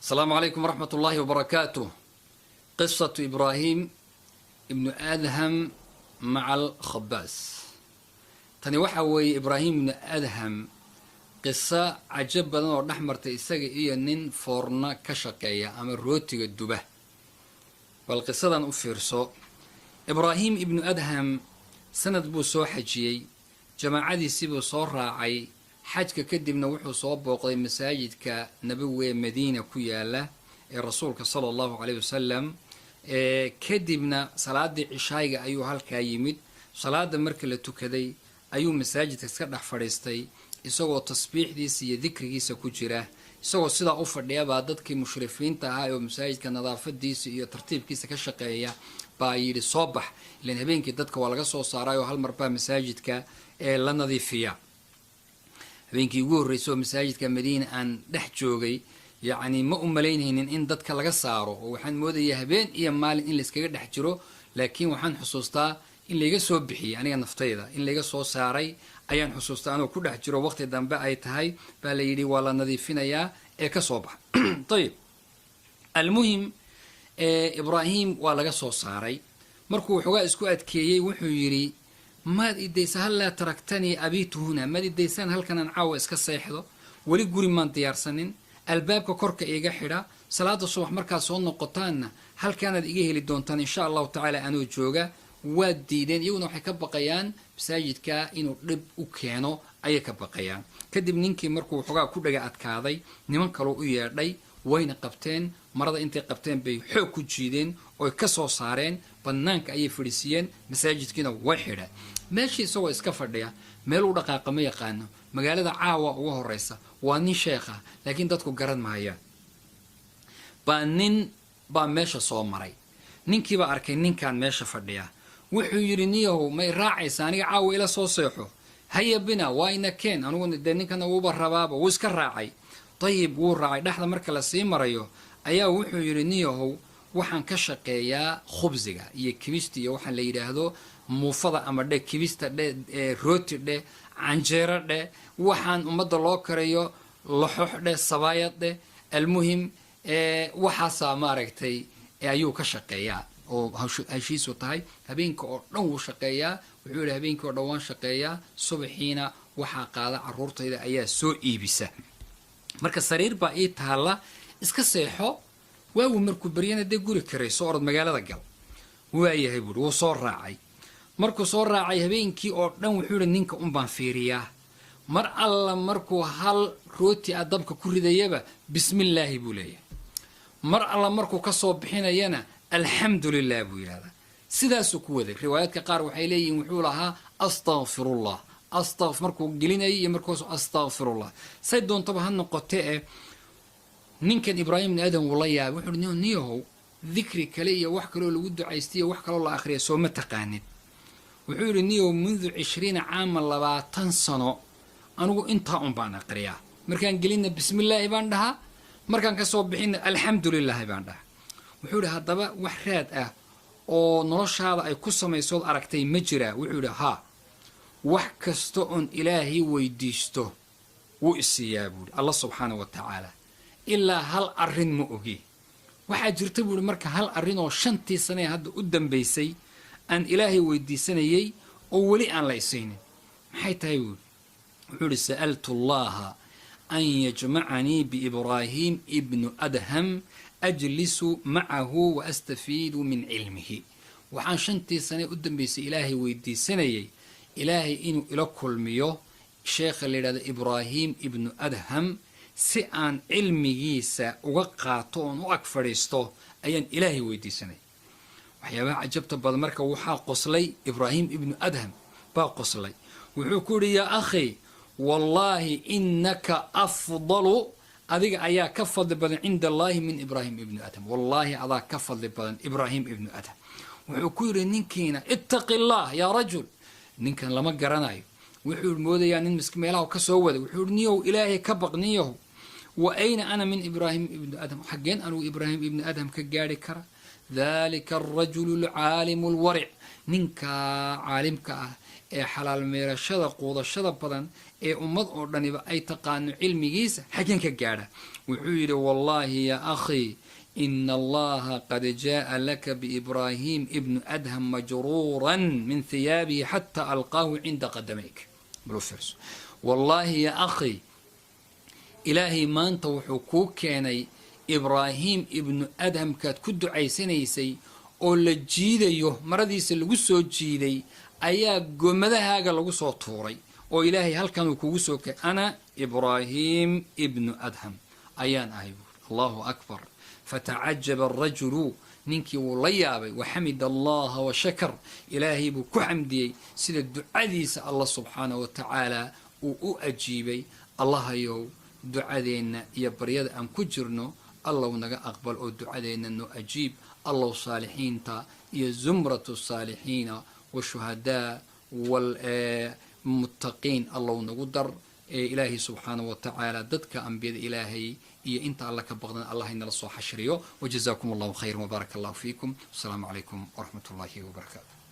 Asalaamu calaykum waraxmat ullaahi wabarakaatuh. Qisatu Ibraahim ibnu Adham maca alkhabaas. Tani waxaa weeye Ibraahim ibnu Adham, qiso cajab badan oo dhex martay isaga iyo nin foorna ka shaqeeya ama rootiga duba. Bal qisadan u fiirso. Ibraahim ibnu Adham sanad buu soo xajiyey, jamaacadiisii buu soo raacay. Xajka kadibna wuxuu soo booqday masaajidka Nabowi ee Madiina ku yaala ee Rasuulka sala Allahu caleyh wasalam. Kadibna salaadii cishaayiga ayuu halkaa yimid. Salaada marka la tukaday ayuu masaajidka iska dhex fadhiistay, isagoo tasbiixdiisa iyo dikrigiisa ku jira. Isagoo sidaa u fadhiyabaa dadkii mushrifiinta ahaa oo masaajidka nadaafadiisa iyo tartiibkiisa ka shaqeeya baa yidhi: "Soo bax." Ilan habeenkii dadka waa laga soo saaray oo hal mar baa masaajidka ee la nadiifiya. Habeenkii ugu horreysay oo masaajidka Madiina aan dhex joogay, yacni, ma u malaynaynin in dadka laga saaro, oo waxaan moodayaa habeen iyo maalin in layskaga dhex jiro. Laakiin waxaan xusuustaa in layga soo bixiyey aniga naftayda, in layga soo saaray ayaan xusuustaa, anoo ku dhex jiro. Waqti dambe ay tahay baa la yidhi: "Waa la nadiifinayaa ee ka soo baxa." Ayib, almuhim, Ibraahim waa laga soo saaray. Markuu waxoogaa isku adkeeyey wuxuu yidhi: "Maad idaysa? Hallaa taraktanii abiitu huna? Maad idaysaan halkanaan caawa iska seexdo? Weli guri maan diyaarsanin. Albaabka korka iiga xidha. Salaada subax markaad soo noqotaanna halkaanaad iga heli doontaan, insha Allahu tacaala, anoo jooga." Waad diideen. Iyaguna waxay ka baqayaan masaajidka inuu dhib u keeno ayay ka baqayaan. Kadib ninkii markuu waxoogaa ku dhaga adkaaday, niman kaloo u yeedhay, wayna qabteen. Marada intay qabteen bay xoog ku jiideen oy ka soo saareen. Banaanka ayay fadhiisiiyeen, masaajidkiina way xidheen. Meeshii isagoo iska fadhiya, meel u dhaqaaqa ma yaqaano, magaalada caawa uga horeysa, waa nin sheekha laakiin dadku garan maayaan, baa nin baa meesha soo maray. Ninkiibaa arkay ninkan meesha fadhiya. Wuxuu yidhi: "Niyahow, may raacaysa aniga? Caawa ila soo seexo. Haya bina, waa ina keen." Aniguna dee ninkana wuuba rabaaba, wuu iska raacay. Dayib, wuu raacay. Dhexda marka lasii marayo ayaa wuxuu yidhi: "Niyahow, waxaan ka shaqeeyaa khubsiga iyo kibista iyo waxaan la yidhaahdo muufada, ama dhe kibista dhe, rooti dheh, canjeero dheh, waxaan ummadda loo karayo, laxox dheh, sabaayad dheh. Almuhim, waxaasaa maaragtay ayuu ka shaqeeyaa oo heshiisu tahay. Habeenka oo dhan wuu shaqeeyaa." Wuxuu yidhi: "Habeenkii oo dhan waan shaqeeyaa, subaxiina waxaa qaada carruurtayda ayaa soo iibisa. Marka sariir baa ii taalla, iska seexo. Waagu markuu baryana dee guri karayso, orod magaalada gal." "Waayahay," buuri. Wuu soo raacay. Markuu soo raacay, habeenkii oo dhan wuxuu yihi: "Ninka un baan fiiriyaa. Mar alla markuu hal rooti a dabka ku ridayaba, bismillaahi buu leeyahay. Mar alla markuu kasoo bixinayana, alxamdu lilah buu yidhahdaa." Sidaasuu ku waday. Riwaayaadka qaar waxay leeyihiin wuxuu lahaa "astaqfirullah", markuu gelinayay iyo markuus "astaqfirullah". Say doontaba ha noqote eh, ninkan Ibraahim ibn Aadam wuu la yaabay. Wuxuu uhi: "Niyahow, dikri kale iyo wax kaloo lagu ducaystay iyo wax kaloo la akhriya soo ma taqaanid?" Wuxuu yidhi: "Niyahow, mundu 20 caama, 20 sano, anigu intaa un baan aqriyaa. Markaan gelinna bismillaahi baan dhahaa, markaan kasoo bixinna alxamdu lilaahi baan dhahaa." Wuxuu yidhi: "Haddaba wax raad ah oo noloshaada ay ku samaysood aragtay ma jiraa?" Wuxuu yidhi: "Haa, wax kasta oon Ilaahay weydiisto wuu isiiyaa," buuhi, "Alla subxaana wa tacaala, ilaa hal arrin ma ogi. Waxaa jirta," buuhi, "marka hal arrin oo 5-tii sane ee hadda u dambaysay aan Ilaahay weydiisanayay oo weli aan la isaynin." "Maxay tahay?" buuhi. Wuxuu ihi: "Sa'altu Allaha an yajmacanii biIbraahim ibnu Adham, ajlisu macahu wa astafiidu min cilmihi. Waxaan 5-tii sane u dambaysay Ilaahay weydiisanayay Ilaahay inuu ila kulmiyo sheekha la yidhahdo Ibraahim ibnu Adham, si aan cilmigiisa uga qaato oon u ag fadhiisto ayaan Ilaahay weydiisanay." Waxyaabaha cajabta badan, marka waxaa qoslay Ibraahim ibnu Adham baa qoslay. Wuxuu ku yidhi: "Yaa akhi, wallaahi inaka afdalu, adiga ayaa ka fadli badan cinda Allahi min Ibraahim ibnu Adham. Wallaahi adaa ka fadli badan Ibraahim ibnu Adham." Wuxuu ku yidhi ninkiina: "Ittaqi Allah yaa rajul." Ninkan lama garanayo, wuxuu moodayaa nin misk meelaha ka soo waday. Wuxuu yihi: "Niyow, Ilaahay ka baq, niyahow. Wa ayna ana min Ibraahim ibnu Adham? Xaggeen anugu Ibraahim ibnu Adham ka gaari kara? Dalika alrajulu alcaalimu alwaric, ninkaa caalimka ah ee xalaal meerashada quudashada badan." Ee ummad oo dhaniba ay taqaano cilmigiisa, xageen ka gaadha? Wuxuu yidhi: "Wallahi ya akhi, ina Allaha qad jaءa laka biIbrahim ibnu Adham majruuran min hiyaabihi xataa alqaahu cinda qadamayk." Wallaahi ya akhi, Ilaahay maanta wuxuu kuu keenay Ibraahim Ibnu Adhamkaad ku ducaysanaysay oo la jiidayo, maradiisa lagu soo jiiday ayaa gomadahaaga lagu soo tuuray, oo Ilaahay halkan uu kugu soo keenay. Ana Ibraahim Ibnu Adham ayaan ahay buuri. Allahu akbar. Fatacajaba arajulu, ninkii wuu la yaabay. Waxamid Allaha washakar, Ilaahay buu ku xamdiyey sida ducadiisa Allah subxaanah wa tacaala uu u ajiibay. Allahayow, ducadeenna iyo baryada aan ku jirno Allow naga aqbal oo ducadeenna noo ajiib. Allow saalixiinta iyo zumratu saalixiina washuhadaa waalmuttaqiin Allow nagu dar. Ilaahay subxaanah wa tacaala dadka ambiyada Ilaahay iyo inta Alla ka baqdan Allah inala soo xashriyo. Wajazaakum Allahu khayran wbaaraka Allahu fiikum. Asalaamu calaykum waraxmat ullahi wabarakaatu.